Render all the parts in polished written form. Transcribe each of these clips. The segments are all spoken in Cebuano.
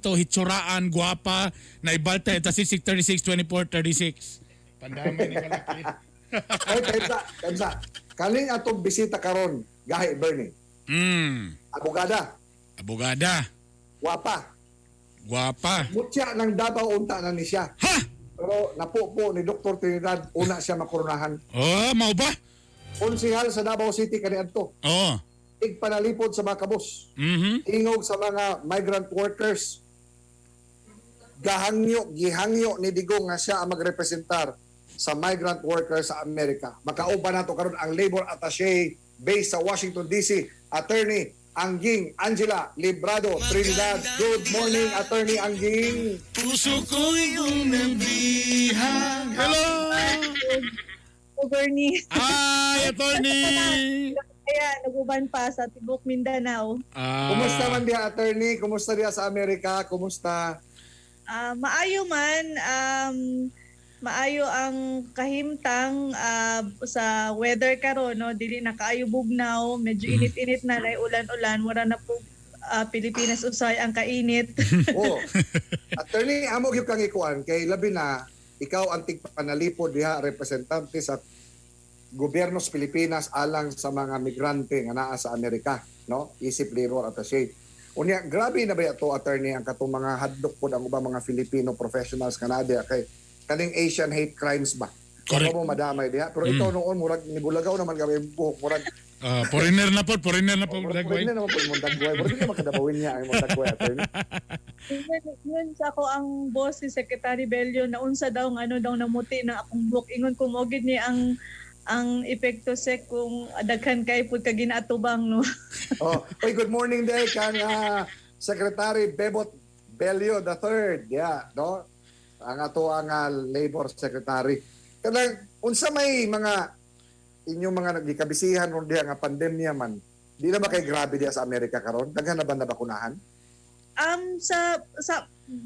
Jacinto, hitsuraan, guwapa, naibalta ita 66 36 24 36. Pandamay ni kalaki. Oy, kaibsa, kaibsa. Kaning atong bisita karon, gahi Bernie. Abogada, Abogada, wapa. Guwapa. Mutya ng Davao unta na ni siya. Ha? Pero napupo ni Dr. Trinidad, una siya makoronahan. Oh, mao ba? Konsihal sa Davao City kaniadto. Oh. Igpanalipod sa mga kabus. Ingog sa mga migrant workers. Gahangyo, gihangyo ni Digong nga siya ang magrepresentar sa migrant workers sa Amerika. Makauban nato karon ang labor attaché based sa Washington DC, Attorney Angging Angela Librado Trinidad. Good morning, Attorney Angging. Puso ko'y unang bihag. Hello! O Bernie. Hi, Attorney! Kaya naguban pa sa Tibok Mindanao. Ah. Kumusta man diha, Attorney? Kumusta diha sa Amerika? Kumusta? Ah, maayo man, maayo ang kahimtang sa weather karon, no, dili na kaayo bugnaw, medyo init-init na, nay ulan-ulan, wala na po Pilipinas usay ang kainit. Oh. Attorney, amo gyud kang ikuan kay labi na ikaw ang tigpanalipod diha, representante sa gobyerno sa Pilipinas alang sa mga migrante nga naa sa Amerika, no? Isip labor attaché. Unya, grabe na ba to, Attorney, ang katong mga hadlok pod ang ubang mga Filipino professionals nga naa diha kay kaning Asian hate crimes ba? Correct. Baka mo madamay diha. Pero ikaw noon murag nibulagaw naman kami buhok, murag Ah, foreigner na po, foreigner na po. murag Dagway. pwede na naman po imong dagway. Murag di makadabawin niya ang imong dagway, Attorney. Yun sa ako ang boss si Secretary Bello na unsa daw ng ano daw namuti ng akong buhok. Ingon ko mo gid ni ang epekto sek kung daghan kay pud ka ginaatubang, no. Oh, oy, good morning day kang Secretary Bebot Bello the third. Yeah, no? Ang ato ang labor secretary. Kanang unsa may mga inyong mga nagikabisihan ron diha nga pandemya man? Di na ba kay grabe diha sa Amerika karon? Daghan na ba nabakunahan? Sa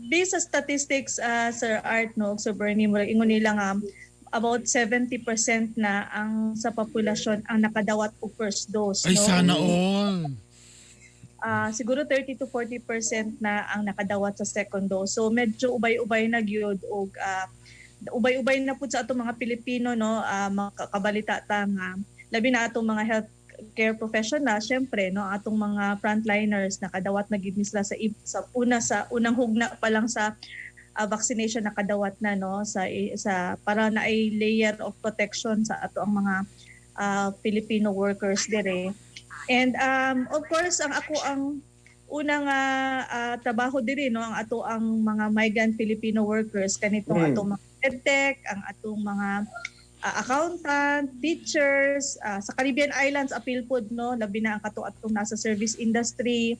based sa statistics, Sir Art, no, Sir Bernie, murag ingon nila nga about 70% na ang sa populasyon ang nakadawat og first dose, Ay, no. sana all. Siguro 30 to 40% na ang nakadawat sa second dose. So medyo ubay-ubay na gyud og ubay-ubay na pud sa atong mga Pilipino, no, makakabalita ta nga labi na atong mga health care professional, syempre, no, atong mga frontliners, nakadawat na gid ni sila sa una, sa unang hugna pa lang sa vaccination, nakadawat na, no, sa para na ay layer of protection sa ato ang mga Filipino workers dire. And of course, ang ako ang unang trabaho diri, no, ang ato ang mga migrant Filipino workers kanitong atong mga edtech, ang atong mga accountant, teachers, sa Caribbean Islands apil pod, no, labi na ang kato atong nasa service industry.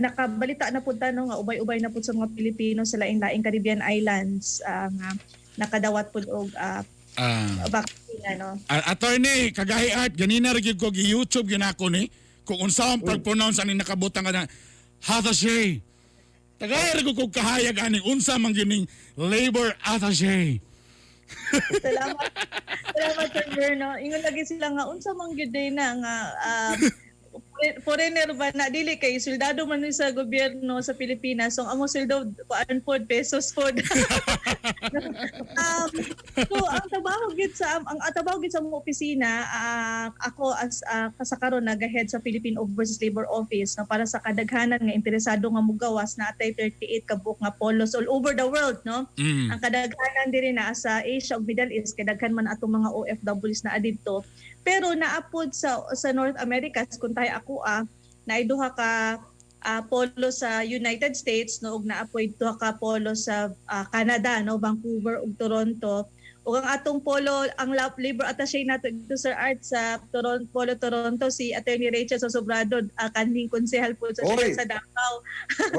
Nakabalita na pud ta, no, nga ubay-ubay na pud sa mga Pilipino sa laing-laing Caribbean Islands nga nakadawat pud og vaccine, ano. Attorney, kagahi Art, ganina ra gyud ko gi-YouTube gyud nako ni kung unsaon pag-pronounce ani nakabutang ka na attaché. Tagay ra ko kahayag ani unsa man gyud ning labor attaché. Salamat. Salamat, Sir Berno. Ingon lagi sila nga unsa man gyud day na nga foreigner ba na, dili kay soldado man ni sa gobyerno sa Pilipinas. So ang among sweldo kuan pod, pesos pod. So ang trabaho gid sa among opisina, ako as sa karon naga-head sa Philippine Overseas Labor Office, no, para sa kadaghanan nga interesado nga mugawas na atay 38 ka buok nga polos all over the world, no. Ang kadaghanan diri naa sa Asia ug Middle East kay daghan man atong mga OFWs na didto. Pero naapod sa North America, kung tayo ako naay duha ka polo sa United States, no, ug naapoy duha ka polo sa Canada, no, Vancouver ug Toronto. Ug ang atong polo, ang labor attaché nato dito, Sir Art, sa Toronto, Polo Toronto, si Attorney Rachel Sosobrado, kanhing konsehal po sa Oy. sa Davao.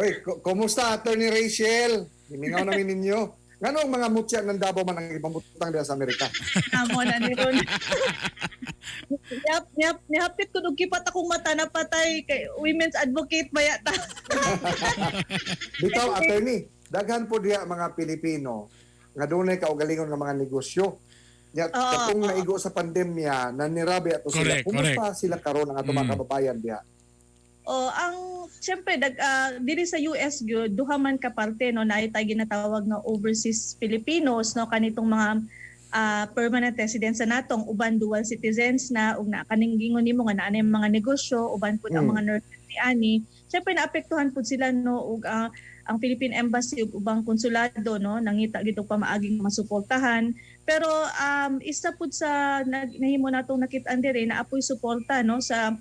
Oy, kumusta, Attorney Rachel? Himingaw namin ninyo. Nganong mga mutya ng Davao man ang ibang diha sa Amerika? Amo na ni Ron. Yap, yap, nihapit ko kipat akong mata na patay kay women's advocate ba yata. Bitaw, Attorney, daghan po diha mga Pilipino nga dunay kaugalingon nga mga negosyo. Nya katong naigo sa pandemya, nanirabi ato sila. Correct, Kumusta sila karon ang atong mga kababayan diha? O ang syempre dag diri sa US gyud, duha man ka parte, no? Naay tay ginatawag nga overseas Filipinos, no, kanitong mga permanent residents sa natong uban dual citizens na ug na kaning gingon nimo nga naa na yung mga negosyo, uban pud ang mga nurses ni ani. Syempre naapektuhan pud sila, no? Ug ang Philippine Embassy ug ubang konsulado, no, nangita gid og pamaaging masuportahan, pero isa pud sa nahimo natong nakit-an diri na apoy suporta, no, sa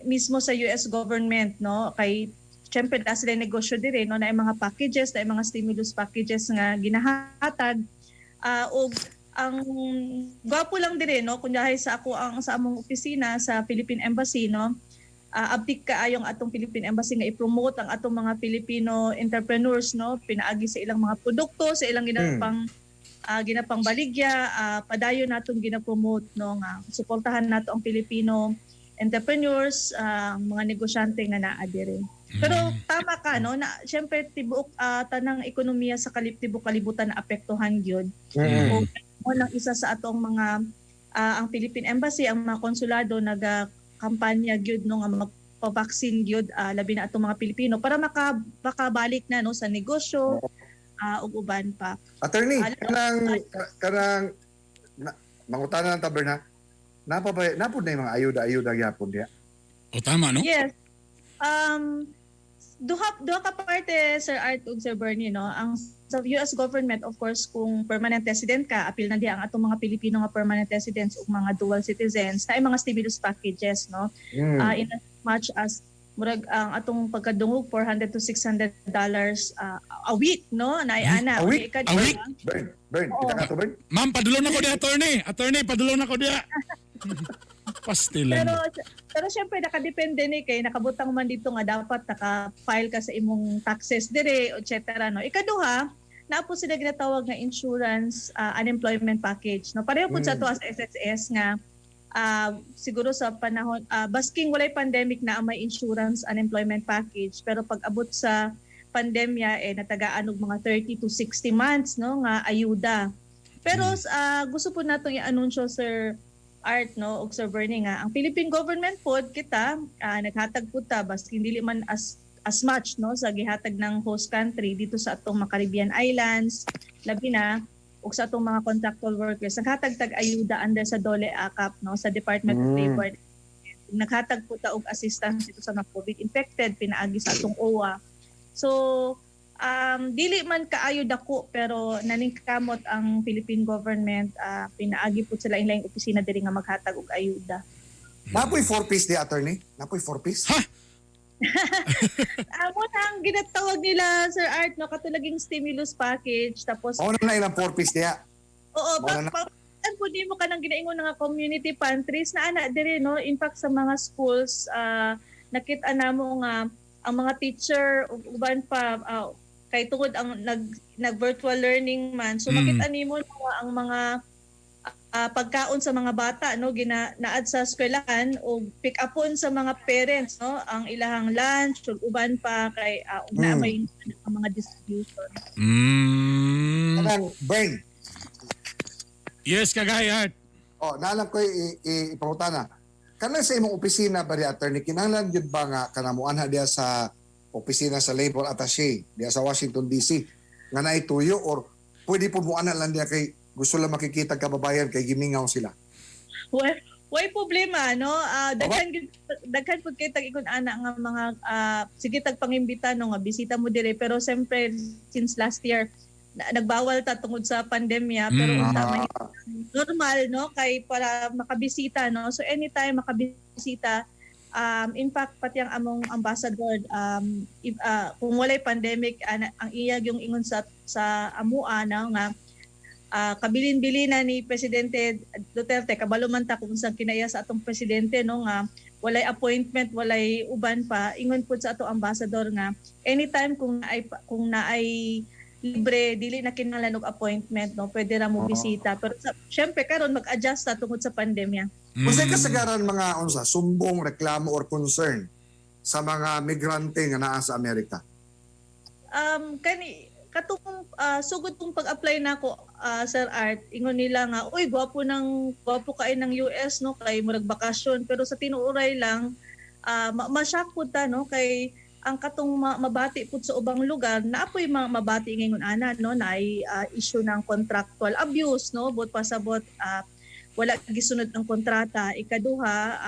mismo sa US government, no, kay syempre na sila negosyo dire, no, na mga packages, na mga stimulus packages nga ginahatag. Og ang gwapo lang dire, no, kunyahay sa ako ang sa among opisina sa Philippine Embassy, no, abtik kaayong atong Philippine Embassy nga i-promote ang atong mga Filipino entrepreneurs, no, pinaagi sa ilang mga produkto, sa ilang ginapang baligya. Padayon natong gina-promote, no, nga suportahan nato ang Filipino entrepreneurs, ang mga negosyante nga naa diri. Pero tama ka, no, na syempre tibuok tanang ekonomiya sa tibuok kalibutan na apektuhan gyud. O mo nang isa sa atong mga ang Philippine Embassy, ang mga konsulado, naga kampanya gyud, no, nga magpa-vaccine gyud, labi na atong mga Pilipino para makabalik na, no, sa negosyo ug uban pa. Attorney, kanang kanang na, mangutana ng taberna, napa ba napud na yung mga ayuda-ayuda gyapon diya? O tama, no? Yes. Duha duha ka parte, Sir Art ug Sir Bernie, no. Ang sa US government, of course, kung permanent resident ka, apil na diha ang atong mga Pilipino nga permanent residents ug mga dual citizens, na mga stimulus packages, no. In as much as murag ang atong pagkadungog $400 to $600 a week, no, na ana. A week? A week? Bern, Bern, Oo. kita ka to, Bern? Ma'am, padulong na ko diha, attorney. Attorney, padulong na ko diha. Pastilan. Pero pero syempre nakadepende ni kay nakabutang man dito nga dapat naka-file ka sa imong taxes dire, etc., no. Ikaduha, naa po sila ginatawag nga insurance unemployment package, no. Pareho pud sa to sa SSS nga siguro sa panahon basking walay pandemic na ang may insurance unemployment package, pero pag abot sa pandemya eh natagaan og mga 30 to 60 months, no, nga ayuda. Pero gusto po natong i-anunsyo, Sir Art, no, ug Sir Bernie, nga ang Philippine government pod kita naghatag pud ta basking dili man as much, no, sa gihatag ng host country dito sa atong mga Caribbean islands labi na ug sa atong mga contractual workers. Naghatag tag ayuda under sa DOLE AKAP, no, sa Department of Labor. Naghatag po ta og assistance dito sa mga COVID infected pinaagi sa atong OWWA. So dili man kaayo dako, pero naningkamot ang Philippine government, pinaagi po sila ilang opisina diri nga maghatag og ayuda. Napoy 4 piece di, attorney? Napoy 4 piece? Ha? Amo na ang ginatawag nila, Sir Art, no, katulaging stimulus package tapos Mao na ilang 4 piece diya. Oo, Mao na pa, po di mo kanang ginaingon nga community pantries na ana diri, no. In fact, sa mga schools, nakita namo nga ang mga teacher ug uban pa, kay tungod ang nag nag virtual learning man, so makita nimo nga ang mga pagkaon sa mga bata, no, gina naad sa eskwelahan o pick upon sa mga parents, no, ang ilahang lunch ug uban pa kay ug naa may ang mga distribution. Kanang Bern. Yes, Kagay Art. Oh, naalam ko ipangutana. Kanang sa imong opisina ba di, attorney, kinahanglan gyud ba nga kanamuan diya sa opisina sa labor attaché diya sa Washington DC nga naituyo or pwede po mo ana lang diya kay gusto lang makikita kababayan kay gimingaw sila? Well, way problema, no? Daghan pud kay tag ikon ana nga mga sige tag pangimbita, no, nga bisita mo dire, pero siyempre since last year nagbawal ta tungod sa pandemya, pero unta man normal, no, kay para makabisita, no. So anytime makabisita. In fact, pati ang among ambassador, if, kung walay pandemic, ang iya yung ingon sa amua na nga kabilin-bilina ni Presidente Duterte, kabalo man ta kung unsang kinaya sa atong presidente, no, nga walay appointment, walay uban pa, ingon pud sa ato ambassador nga anytime kung naay libre, dili na kinahanglan og appointment, no, pwede ra mo bisita, pero syempre karon mag-adjust ta tungod sa pandemya. Unsay kasagaran mga unsa sumbong, reklamo or concern sa mga migrante nga naa sa Amerika? Kani katong sugod kong pag-apply nako, Sir Art, ingon nila nga, "Uy, gwapo ng gwapo kay ng US, no, kay murag bakasyon." Pero sa tinuoray lang Ma-shock pud ta, no, kay ang katong mabati pud sa ubang lugar naa poy mga mabati ngayon ana, no, na ay issue ng contractual abuse, no, buot pasabot wala gisunod ang kontrata. Ikaduha,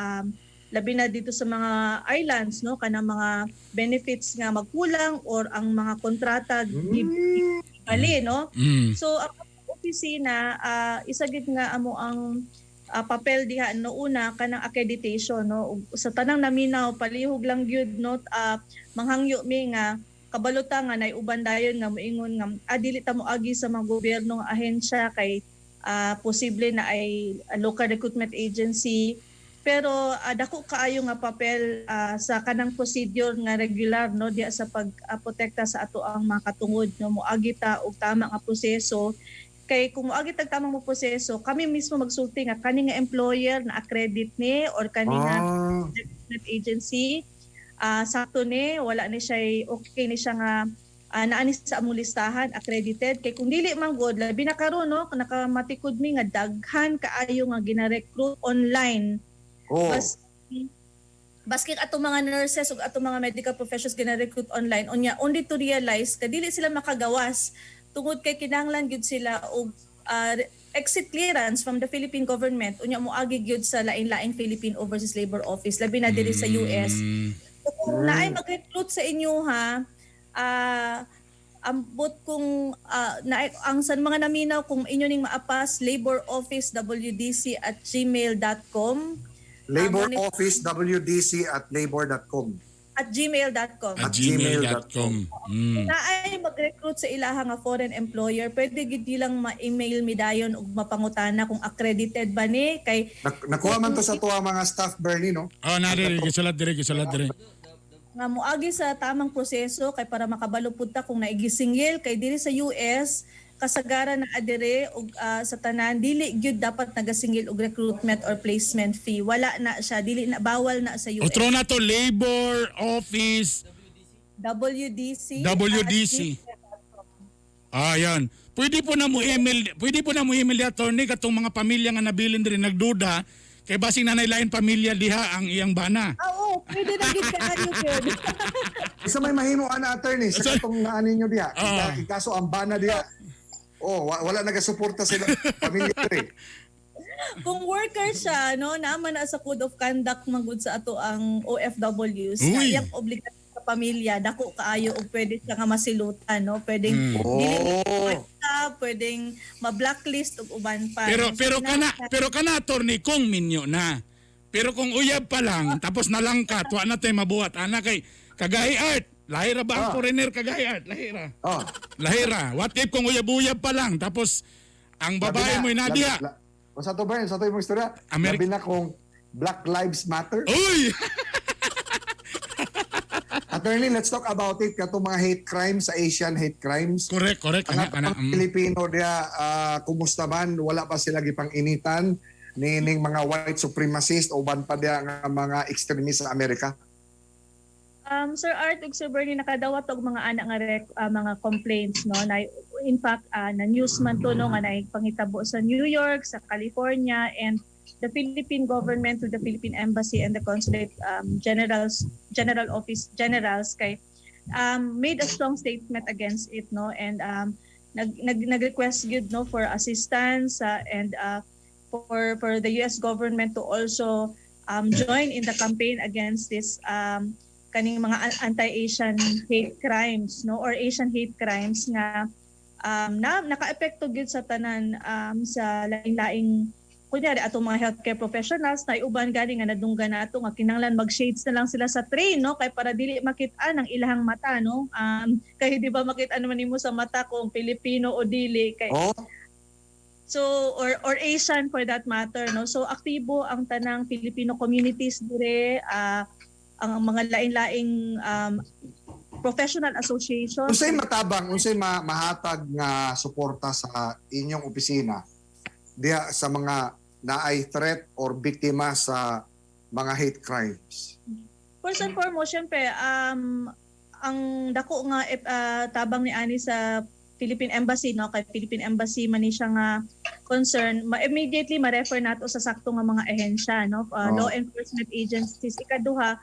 labi na dito sa mga islands, no, kanang mga benefits nga magkulang or ang mga kontrata bali, no. So ang opisina, isa gid nga amo ang papel diha, no, una kanang accreditation, no. Ug sa tanang naminaw, palihog lang gyud, no, manghangyo mi nga kabalota nga nay uban dayon nga moingon nga dili ta moagi sa mga gobyerno nga ahensya kay posible na ay local recruitment agency, pero dako kaayo nga papel sa kanang procedure nga regular, no, diha sa pag-protekta sa ato ang mga katungod, no, moagi ta og tama nga proseso, kay kung moagi tag tamang mo proseso, kami mismo magsulti nga kani nga employer na accredit ni or kani nga recruitment agency, sakto ni, wala ni siya, okay ni siya nga naa ni sa among listahan, accredited. Kay kung dili man gud, labi na karon, no, nakamatikod mi nga daghan kaayo nga gina-recruit online. Bas baski atong mga nurses ug atong mga medical professionals gina-recruit online, unya only to realize ka dili sila makagawas tungod kay kinahanglan gyud sila og exit clearance from the Philippine government, unya moagi gyud sa lain-laing Philippine Overseas Labor Office, labi na diri sa US. So, kung naay mag-recruit sa inyo ha, ambot kung na, ang sa mga naminaw, kung inyo ning maapas, laborofficewdc@gmail.com. Labor Office Office WDC at labor.com. @gmail.com. At gmail.com. Naay mag-recruit sa ilaha nga foreign employer, pwede gid lang ma-email mi dayon ug mapangutana kung accredited ba ni kay Nakuha man to sa tuwa mga staff, Bernie, no? Oh, na diri gisulat diri, gisulat diri. Nga moagi sa tamang proseso kay para makabalo pud ta kung naigisingil, kay diri sa US kasagaran na adere og sa tanan dili gyud dapat nagasingil og recruitment or placement fee. Wala na siya, dili na, bawal na sa US. Otro na to, Labor Office WDC. WDC. Ayan. Pwede po na mo email di, attorney, katong mga pamilya nga nabilin diri nagduda kay basing nanay lain pamilya diha ang iyang bana. Ah, oo, pwede na gid kaayo gyud. Isa may mahimo ana, attorney, sa katong naan ninyo diha. Ikaso ang bana diha. Oh, wala nagasuporta sila pamilya diri. Kung worker siya, no, naman na sa code of conduct magud sa ato ang OFWs na Uy. iyang obligasyon sa pamilya dako kaayo ug pwede siya nga masilutan, no, pwedeng dili pwedeng ma-blacklist ug uban pa, Pero no? So, pero kana pero kana, attorney, kung minyo na. Pero kung uyab pa lang tapos nalangkat, wa na tay mabuhat ana kay Kagahi Art. Lahira ba ang foreigner, Kagahi Art? Lahira. Lahira. What if kung uyab-uyab pa lang tapos ang babae mo'y nadiha? O sa to ba yun? Sa to yung istorya? Labi na kung Black Lives Matter. Uy! Attorney, let's talk about it. Katong mga hate crimes, sa Asian hate crimes. Correct, correct. Ang Kana, kana. atong Pilipino diha, kumusta man? Wala pa sila gipang-initan nining mga white supremacist o uban pa diha nga mga extremist sa Amerika? Sir Art ug Sir Bernie, nakadawat og mga anak nga mga complaints, no, na in fact na news man to, no, nga naipangitabo sa New York, sa California, and the Philippine government through the Philippine Embassy and the Consulate Generals General Office Generals kay made a strong statement against it, no, and nag nag nag-request gyud, no, for assistance and for the US government to also join in the campaign against this kaning mga anti-Asian hate crimes, no, or Asian hate crimes nga na nakaepekto gyud sa tanan, sa laing-laing, kunyari atong mga healthcare professionals na uban gani nga nadunggan nato nga kinahanglan mag-shades na lang sila sa train, no, kay para dili makit-an ang ilahang mata, no, kay di ba makit-an naman nimo sa mata kung Pilipino o dili kay so or Asian for that matter, no. So aktibo ang tanang Filipino communities dire, ang mga lain-laing professional associations. Unsay matabang, unsay mahatag nga suporta sa inyong opisina diha sa mga naay threat or biktima sa mga hate crimes? First and foremost, syempre, ang dako nga tabang ni ani sa Philippine Embassy, no, kay Philippine Embassy man ni siya nga concern, ma immediately ma-refer nato sa sakto nga mga ahensya, no, law enforcement agencies. Ikaduha,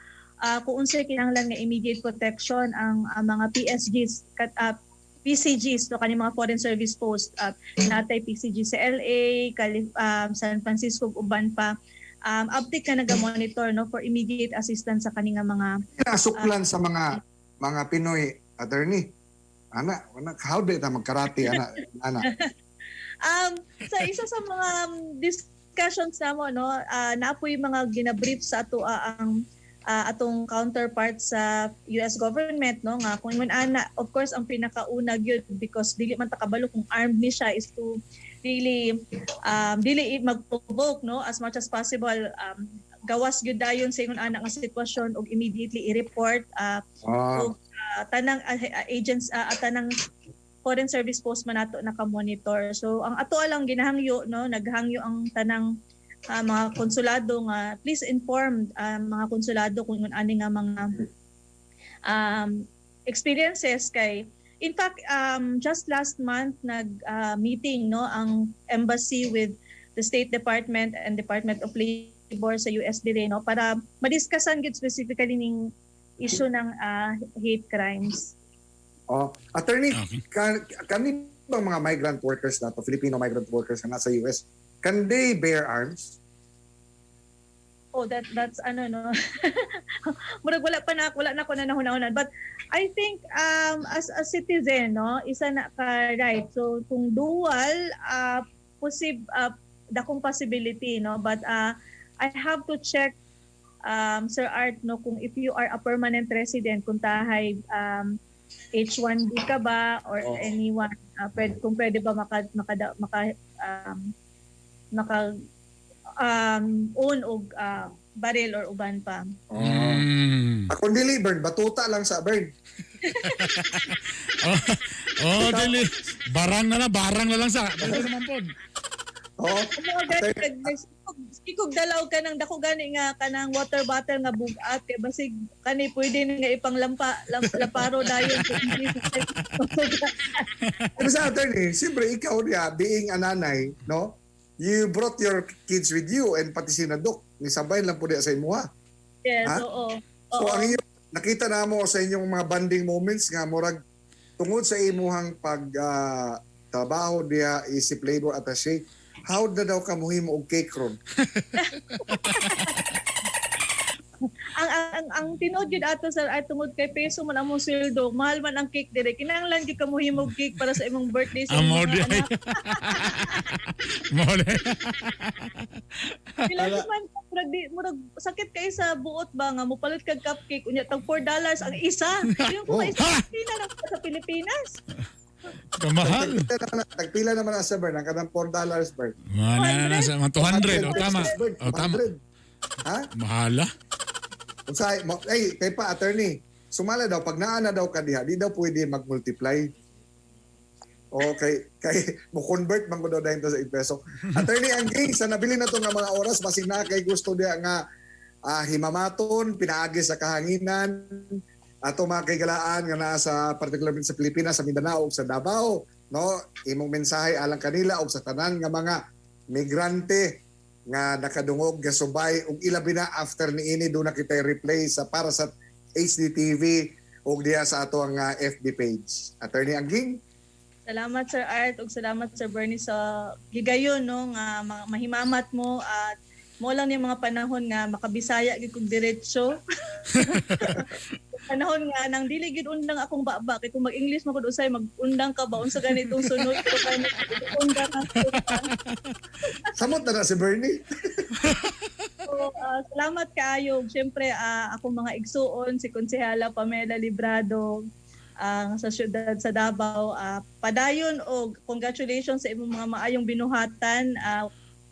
Kung unsay kinahanglan nga immediate protection ang mga PSGs kat PCGs no, kani mga foreign service post, natay PCG sa LA, San Francisco ug uban pa, update ka naga-monitor no for immediate assistance sa kani nga mga Nasuklan sa mga Pinoy, attorney. Ana, ana, how di ta magkarate ana, ana? Sa isa sa mga discussions namo no, napoy mga ginabrief sa ato ang atong counterpart sa US government no, nga kung ingon ana, of course ang pinakauna gyud, because dili man ta kabalo kung armed ni siya, is to really dili mag-provoke no as much as possible, gawas gyud dayon sa ingon ana nga sitwasyon ug immediately i-report tanang agents, tanang foreign service post man nato naka-monitor. So ang ato lang ginahangyo no, naghangyo ang tanang mga konsulado nga please inform mga konsulado kung ingon ani nga mga experiences, kay in fact just last month nag meeting no ang embassy with the State Department and Department of Labor sa US dire no, para madiscussan gid specifically ning issue ng hate crimes. Oh, attorney, kani bang mga migrant workers nato, Filipino migrant workers na nasa US, can they bear arms? Oh, that's ano no. Murag wala na ko na nahuna-hunan. But I think as a citizen no, isa na ka right. So kung dual dakong possibility no, but I have to check, Sir Art no, kung if you are a permanent resident, kung tahay H1B ka ba or anyone, kung pwede ba maka own og baril or uban pa. Oh. Ako dili, Bern, batuta lang sa Bern. Oh, dili. Barang na lang sa. Pwede naman po. Oh, Ano gani, sikog dalaw ka ng dako gani nga kanang water bottle nga bugat kay basig kani pwede ni nga ipanglampa laparo dayon. Pero sa attorney, siyempre ikaw niya, being a nanay, no? You brought your kids with you and pati si Nadok, nisabay lang po diya sa imuha. Yes, Ha? oo. So ang inyo, nakita na mo sa inyong mga bonding moments nga murag tungod sa imuhang pag trabaho diya isip labor attaché, how na daw ka muhimo og cake ron? Ang tinuod gyud ato sir ay tungod kay peso man among sweldo, mahal man ang cake dire. Kinahanglan gyud ka mohimog cake para sa imong birthday sa Amo imong di. mga anak. Mo di. Pila man murag di murag sakit kay sa buot ba nga mopalit kag cupcake unya tag $4 ang isa. Yung kung Oh. isa na lang sa Pilipinas. Kamahal. Tagpila naman ang sa Bern, ang kanang $4, Bern. Mga na nasa mga 200. O tama. Bern, O tama. 200. Ha? Mahala. Unsay mo, ay kay pa attorney, sumala daw pag naa na daw ka diha, di daw pwede mag-multiply. Okay, kay mo convert man ko daw dahil to sa peso. Attorney Angging, sa nabili na to nga mga oras, basig na kay gusto diha nga himamaton pinaagi sa kahanginan ato mga kaigalaan nga naa sa particular sa Pilipinas, sa Mindanao ug sa Davao, no? Imong mensahe alang kanila ug sa tanan nga mga migrante nga nakadungog gasubay ug ilabi na after niini do na kita replay sa para sa HDTV ug diha sa ato ang FB page. Attorney Angging. Salamat Sir Art ug salamat Sir Bernie sa gigayon no nga mahimamat mo at mo lang yung mga panahon nga makabisaya gid kog diretso. Panahon nga nang dili gid undang akong baba kay kung mag-English man kud usay mag-undang ka ba unsa ganitong sunod pero kay undang ka. Samot na na si Bernie. So, salamat kaayo. Siyempre, akong mga igsuon, si Konsehala Pamela Librado ang sa siyudad sa Davao. Padayon og congratulations sa imong mga maayong binuhatan.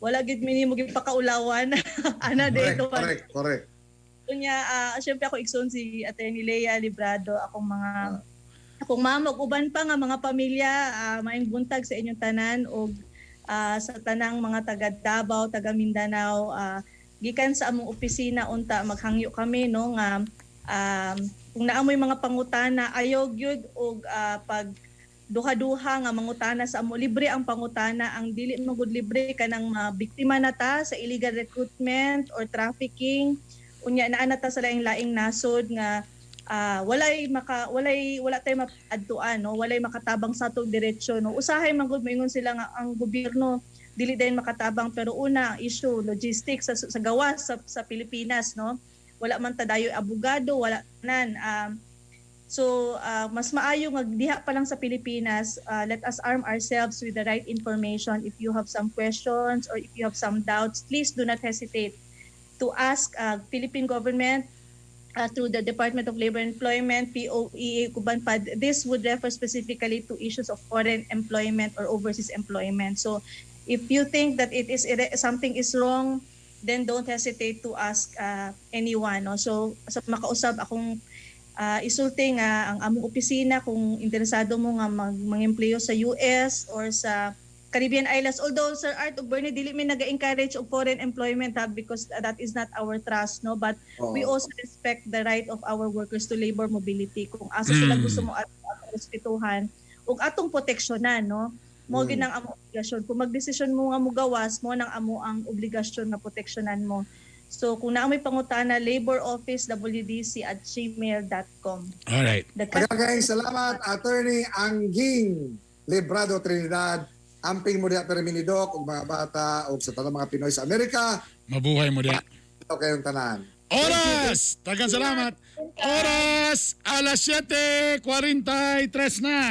Wala gid minimo gipakaulawan. Ana Correct, dito. correct, correct. Unya, siyempre ako igsuon si Attorney Lea Librado, akong mga akong mama ug uban pa nga mga pamilya, maayong buntag sa inyong tanan ug sa tanang mga taga Davao, taga Mindanao, gikan sa among opisina unta maghangyo kami no nga kung naamoy mga pangutana, ayaw gyud og pag duha-duha nga mangutana sa amo. Libre ang pangutana. Ang dili man gud libre kanang mga biktima na ta sa illegal recruitment or trafficking. Unya naa na ta sa laing-laing nasod nga walay maka walay wala tay maadtuan, no, walay makatabang sa atong diretsyo, no. Usahay man gud moingon sila nga ang gobyerno dili dayon makatabang, pero una, ang issue logistics sa gawas sa Pilipinas, no, wala man ta dayo abogado, wala nan. So mas maayo nga diha pa lang sa Pilipinas, let us arm ourselves with the right information. If you have some questions or if you have some doubts, please do not hesitate to ask Philippine government through the Department of Labor and Employment, POEA, uban pa. This would refer specifically to issues of foreign employment or overseas employment. So if you think that it is something is wrong, then don't hesitate to ask anyone. No? So sa makausab akong isulti nga ang among opisina kung interesado mo nga mangempleyo sa US or sa Caribbean Islands. Although, Sir Art ug Bernie, dili mi naga-encourage og foreign employment ha, because that is not our trust, no, but Oo. We also respect the right of our workers to labor mobility. Kung asa sila gusto mo, atong respetuhan ug atong proteksyonan, no. Mo gyud ang among obligasyon. Kung magdesisyon mo nga mugawas mo nang amo ang obligasyon nga proteksyonan mo. So kung naa may pangutana, laborofficewdc@gmail.com. Alright. Daghang salamat, Attorney Angging Librado Trinidad. Amping mo diha permi ni Doc ug mga bata ug sa tanang mga Pinoy sa Amerika. Mabuhay mo diha. Ito kayong tanan. Oras! Daghang salamat. Oras, alas 7:43 na.